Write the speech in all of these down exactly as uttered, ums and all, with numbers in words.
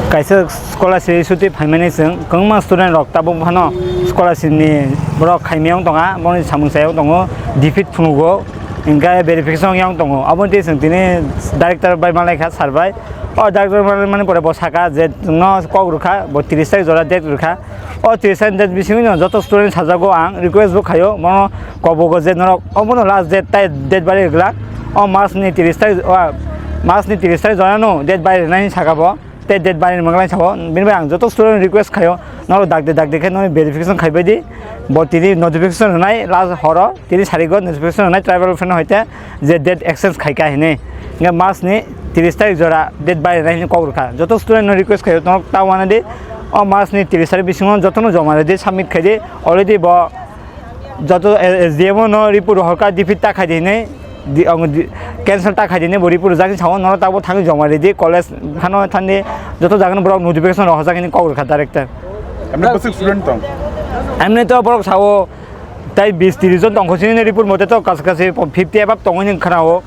Kaisa scholarship issue twi phaimani chwng kwbangma student rok tabuk phano scholarship ni borok khaimiyang tonga, boni samung chayang tongo, defeat phunugo, hingkhe verification yang tongo. Aboni twi chwng tini director bai malaikha, sir bai. O director bai mani pore bo saka je chwngno kok rwkha, bo tris tarik jora date rwkha. O tris tarik date bisingo joto student sajago ang request bo khaio, bono kobogo je norok omono last date tai date bai rwglak. O mas ni tris tarik, o mas ni tris tarik jora no date bai rwnai saka bo. Te date bai ni mwnglain sao, bini bai ang joto student request khaio, norok dakde dakde khe noni verification khaibai di, bo tini notification rwnai last horo, tini sarigo notification rwnai tribal welfare no hoite je date exchange khaika hinwi. Hingkhe mas ni tris tarik jora date bai rwnai hinwi kok rwkha. Joto student no request khaio, norok ta wana di, o mas ni tris tarik bisingo jotono joma rwdi, submit khaidi, already bo joto S D M o no report rohorkha, defeat ta khaidi hinwi, di, ang di, cancel ta khaidi hinwi bo report rwjak hinwi sao, norok tabuk thangwi joma ridi, college phano thangdi, joto jaga no borok notification rohorjak hinwi kok rwkha director. Emne bwswk student tong? Emne to borok sao, tai bis tris jon tongkho sini report mote to kacha kachi fifty above tongwi hinwi khnao.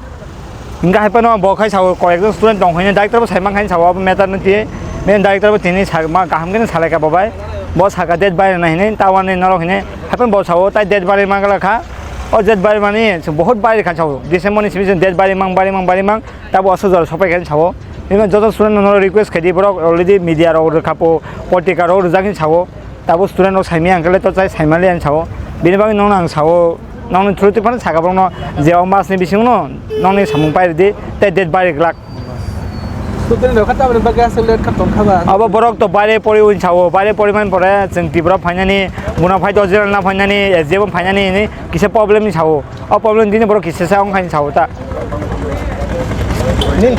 Hingkhe hai phano bo khai sao, koyekjon student tong hwnwi director bo sai mankha sao, abo matter no twi, main director bo tini sa-, ma kaham khe salai ka bo bai, bo saka date bai rwna hinwi, ta wane norok hinwi, hai phano bo sao, tai date bai rwma gala kha, o date bai rwmani se bahut bai rwkha sao, December ni simi se date bai rwmang, bai rwmang, bai rwmang, ta bo aswk jora sopai kha sao, bini joto student no norok request khai di, borok already media rok rwkha po, potrika rok rwjak hinwi sao. Tabuk student rok saimaya hwnkhe le to chai saimaliya hinwi sao. Bini bagwi nokno ang sao, nokni through twi phano saka borokno je o mas ni bisingo no nokni samung pai rwdi tei date bai rwglak. Student rok kha tamoni bagwi aswk late kha tongkha ba? Abo borok to baire pori hinwi sao, baire pori mani pore chwng Tripura phainani, bona phai to jera na phainani, S D M phainani hinwi kisa problem hinwi sao. O problem tini borok kisa sa wng kha hinwi sao ta. Nini